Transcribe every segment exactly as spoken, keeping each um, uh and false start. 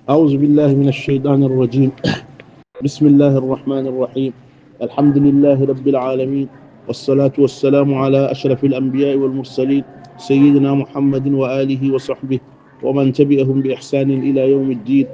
أعوذ بالله من الشيطان الرجيم. بسم الله الرحمن الرحيم. الحمد لله رب العالمين، والصلاة والسلام على أشرف الأنبياء والمرسلين، سيدنا محمد وآله وصحبه ومن تبعهم بإحسان إلى يوم الدين.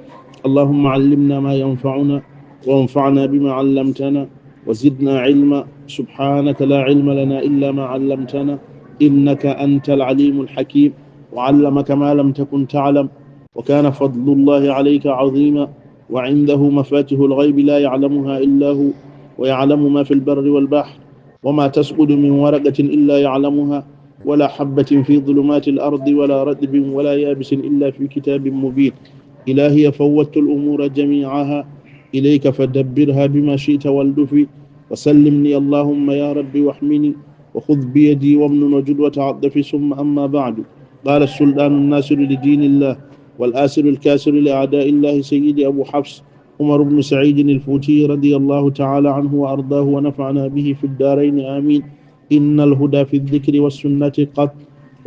اللهم علمنا ما ينفعنا، وانفعنا بما علمتنا، وزدنا علما. سبحانك لا علم لنا إلا ما علمتنا، إنك أنت العليم الحكيم. وعلمك ما لم تكن تعلم، وكان فضل الله عليك عظيما. وعنده مفاتح الغيب لا يعلمها إلا هو، ويعلم ما في البر والبحر، وما تسقط من ورقة إلا يعلمها، ولا حبة في ظلمات الأرض ولا رطب ولا يابس إلا في كتاب مبين. إلهي، فوضت الأمور جميعها إليك، فدبرها بما شئت والطف، وسلمني اللهم يا رب واحمني، وخذ بيدي وامنن وجد وتعاطف. ثم أما بعد، قال السلطان الناصر لدين الله، والآسر الكاسر لأعداء الله، سيدي أبو حفص عمر بن سعيد الفوتي، رضي الله تعالى عنه وأرضاه ونفعنا به في الدارين، آمين. إن الهدى في الذكر والسنة قط،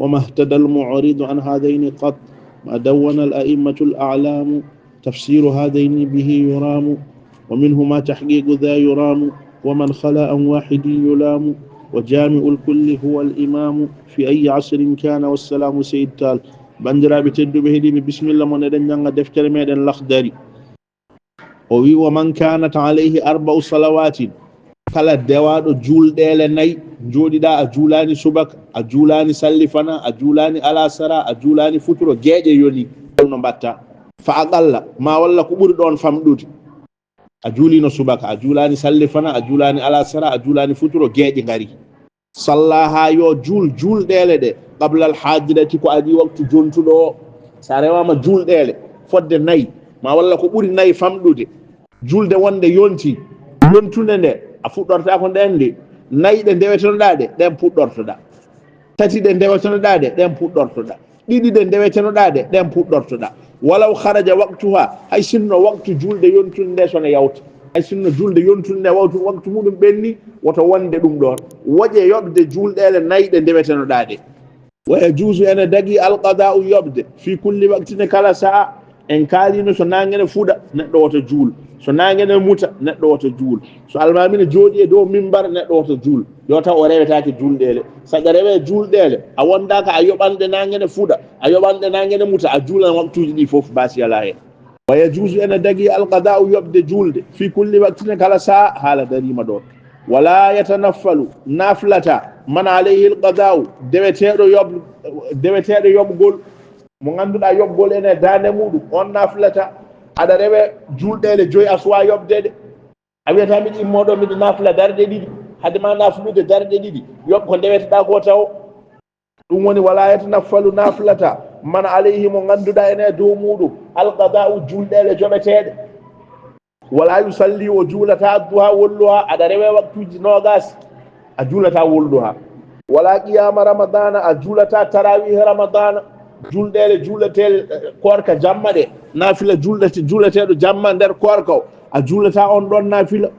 وما اهتدى المعرض عن هذين قط، ما دون الأئمة الأعلام، تفسير هذين به يرام، ومنهما تحقيق ذا يرام، ومن خلا عن واحد يلام، وجامع الكل هو الإمام، في أي عصر كان والسلام سيد تال. Banndiraaɓe tedduɓe heɗiiɓe, bisimilla mon, eɗen njannga deftere meɗen Lakhdari. O wi: "Wa man kanat alayhi arba'u salawatin." Kala dewaaɗo juulɗeele nay, njooɗiɗaa a juulaani subaka, a juulaani sallifana, a juulaani alasara, a juulaani futuro, geeƴe yoni, hol no mbatta? Fa aqalla, ma walla ko ɓuri ɗoon famɗude. A juulino subaka, a juulaani sallifana, a juulaani alasara, a juulaani futuro, geeƴe ngari. Sallaha, yo juul juulɗeele ɗe, qablal haadirati, ko adii waktu jontuɗo o. So a rewaama juulɗeele fodde nay, ma walla ko ɓuri nay famɗude, juulde wonde yonti, yontunde nde, a fuɗɗortaako ndeen de. Nay ɗe ndewetenoɗaa ɗe, ɗeen puɗɗortoɗaa. Tati ɗe ndewetenoɗaa ɗe, ɗeen puɗɗortoɗaa. Ɗiɗi ɗe ndewetenoɗaa ɗe, ɗeen puɗɗortoɗaa. Walaw kharaja waqtuha, hay sinno waktu juulde yontunde nde so ne yawta. Hay sinno juulde yontunde nde waktu, waktu muɗum ɓenni, woto wonde ɗum ɗoon. Woƴe yoɓde juulɗeele nay ɗe ndewetenoɗaa ɗe. Wa yajuuzu, ene dagii, alqadaa'u, yoɓde, fii kulli waqtin, e kala sa'a. En kaaliino so naange ne fuɗa, neɗɗo woto juul. So naange ne muta, neɗɗo woto juul. So almaami ne jooɗii e dow mimbar, neɗɗo woto juul. Yo taw o rewetaake juulɗeele. Saɗa rewee juulɗeele, a wondaaka a yoɓanɗe naange ne fuɗa, a yoɓanɗe naange ne muta, a juulan waktuuji ɗi fof, baasi alaa heen. Wa yajuuzu, ene dagii, alqadaa'u, yoɓde juulde, fii kulli waqtin, e kala sa'a, haala dariima ɗoon. Wala yatanaffalu, naflata, man alayhi alqadaa'u, deweteeɗo yoɓ-, deweteeɗo yoɓgol, mo ngannduɗaa yoɓgol ene daande muɗum, on naflata. Aɗa rewe juulɗeele joyi, a suwaa yoɓde ɗe. A wiyata, "Miɗo immoo ɗo, miɗo nafla darɗe ɗiɗi." Hade ma naflude darɗe ɗiɗi, yoɓ ko ndeweteɗaa ko taw. Ɗum woni, wala yatanaffalu, naflata, man alayhi, mo ngannduɗaa ene dow muɗum, alqadaa'u, juulɗeele joɓeteeɗe. Wala yusalli, o juulata, adduha, wolluha, aɗa rewe waktuuji noogaas, a juulata wolluha. Wala qiyama ramadana, a juulata tarawih ramadana, juulɗeele juuletee, eh, koorka jamma ɗe, nafila juulɗete-, juuleteeɗo jamma nder koorka o, a juulata on ɗon nafila.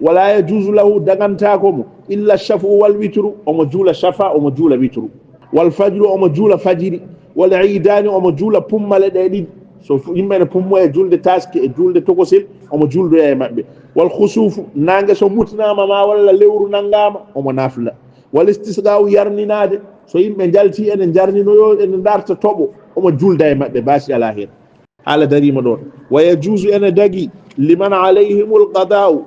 Wala yajuuzu lahu, dagantaako mo, illa shaf'u wal witru, omo juula shafa, omo juula witru. Wal fajru, omo juula fajiri. Wal iidaani, omo juula pummale ɗe ɗiɗi. So fu-, yimɓe ne pummo e juulde taaske e juulde tokosel, omo juuldoya e maɓɓe. Wal khusuufu, naange so mutnaama ma walla lewru nanngaama, omo nafla. Wal istisqaa'u, yarninaade. So yimɓe njaltii ene njarninoyoo, ene ndarta toɓo, omo juulda e maɓɓe, baasi alaa heen. Haala dariima ɗoon. Wa yajuuzu, ene dagii, liman alayhimul qadaa'u,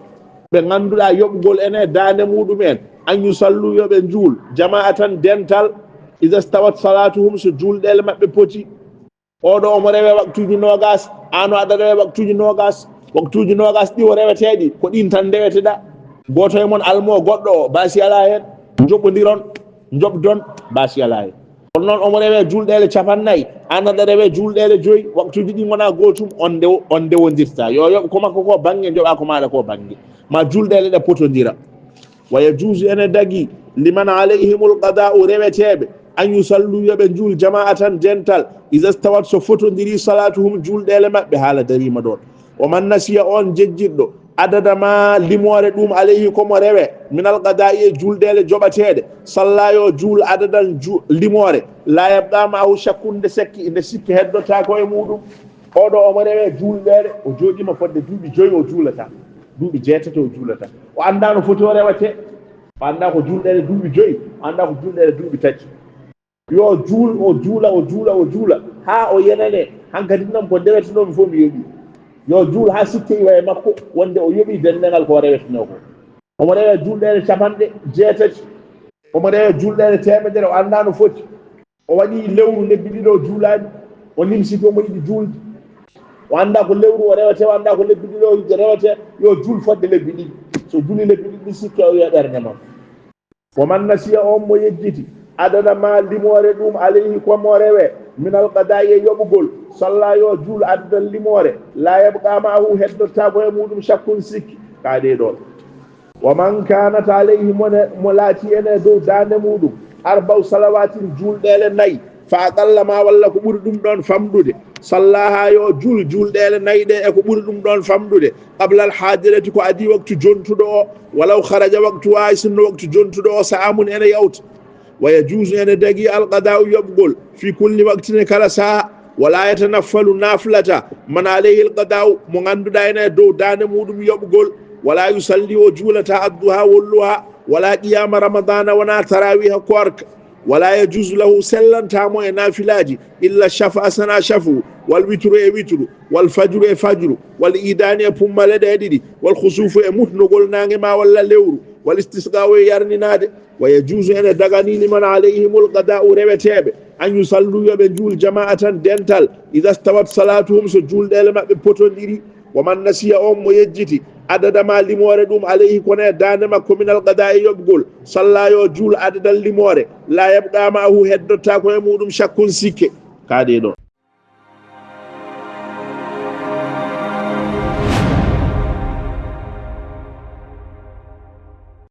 ɓe ngannduɗaa yoɓgol ene daande muɗum en, an yusallu, yo ɓe njuul, jama'atan, dental, iza stawat salatuhum, so juulɗeele maɓɓe poti. Oɗo omo rewe waktuuji noogaas, ano aɗa rewe waktuuji noogaas, waktuuji noogaas ɗi o reweteeɗi, ko ɗin tan ndeweteɗaa. Gooto e mon almo goɗɗo o, baasi alaa heen, njoɓondiron, njoɓdon, baasi alaa heen. Kono noon omo rewe juulɗeele capannay, an aɗa rewe juulɗeele joyi, waktuuji ɗi ngonaa gootum, on ndew-, on ndewondirta. Yo yoɓ ko makko ko bannge, njoɓa ko maaɗa ko bannge. Ma juulɗeele ɗe potondira. Wa yajuuzu, ene dagii, liman alayhimul qadaa'u, reweteeɓe, an yusallu, yo ɓe njuul, jama'atan, dental, iza stawat, so fotondirii, salatuhum, juulɗeele maɓɓe, haala dariima ɗoon. Wa man nasiya, on jejjitɗo, adada ma, limoore ɗum, alayhi, ko mo rewe, minal qadaa'i, e juulɗeele joɓateeɗe, salla, yo juul, adadan, ju-, limoore, la yabqa ma'ahu shakkun, nde sekki, nde sikki heddotaako e muɗum. Oɗo omo rewe juulɗeele, o jooɗiima fodde duuɓi joyi o juulata, duuɓi jeetati o juulata. O anndaa no foti o rewetee, o anndaa ko juulɗeele duuɓi joyi, o anndaa ko juulɗeele duuɓi tati. Yo juul, o juula, o juula, o juula, haa o yenanee, hankadi noon ko ndewetenoomi fof mi yoɓii. Yo juul haa sikke iwa e makko, wonde o yoɓii denndangal ko o rewetenoo ko. Omo rewa juulɗeele capanɗe jeetati, omo rewa juulɗeele teemedere, o anndaa no foti. O waɗi lewru, lebbi ɗiɗi o juulaani, o nimsiti omo yiɗi juulde. O anndaa ko lewru o rewetee, o anndaa ko lebbi ɗiɗi o yiɗi rewetee, yo juul fodde lebbi ɗiɗi. So juuli lebbi ɗiɗi, sikke o wiya ɓernde noon. Wa man nasiya, on mo yejjiti, adada ma limoore ɗum, alayhi ko mo rewe, min alqadaa'i e yoɓugol, salla yo juul adada limoore, la yabqa ma'ahu heddottaako e muɗum shakkun sikki, ka ɗee ɗoon. Wa man kanat alayhi, mo ne, mo laati ene dow daande muɗum, arba'u salawatin juulɗeele nayi, fa aqalla ma walla ko ɓuri ɗum ɗoon famɗude, sallaha yo juul juulɗeele nayi ɗe e ko ɓuri ɗum ɗoon famɗude, qabla al hadirati ko adii waktu jontuɗo o, walaw kharaja waktu wa sinno waktu jontuɗo o sa'a mum ene yawta. Wa yajuuzu ene dagii alqadaa'u yoɓgol fi kulli waktin e kala saha, wala yatanaffalu naflata man alayhi alqadaa'u mo ngannduɗaa ene e dow daande muɗum yoɓgol, wala yusalli o juulata adduha wolluha, wala qiyama ramadana wona tarawiha koorka. Wala yajuuzu lahu sellanta mo e nafilaaji illa shafa'a sana shafu wal witru e witru wal fajru e fajru wal idaani e pummale ɗe ɗiɗi wal khusufu e muhnugol naange ma walla lewru wal istisqa'u e yarninaade. Wa yajuuzu ene daganii liman alayhimul qadaa'u reweteeɓe an yusallu yo ɓe juul jama'atan dental ida stawat salatuhum so juulɗeele maɓɓe potonɗiri. Wa man nasiya on mo yejjiti adada ma limoore ɗum alayhi kono e daande makko min alqadaa'i yoɓgol salla yo juul adadal limoore la yabqa ma'ahu heddottaako e muɗum shakkun sikke. Ka ɗee ɗoon.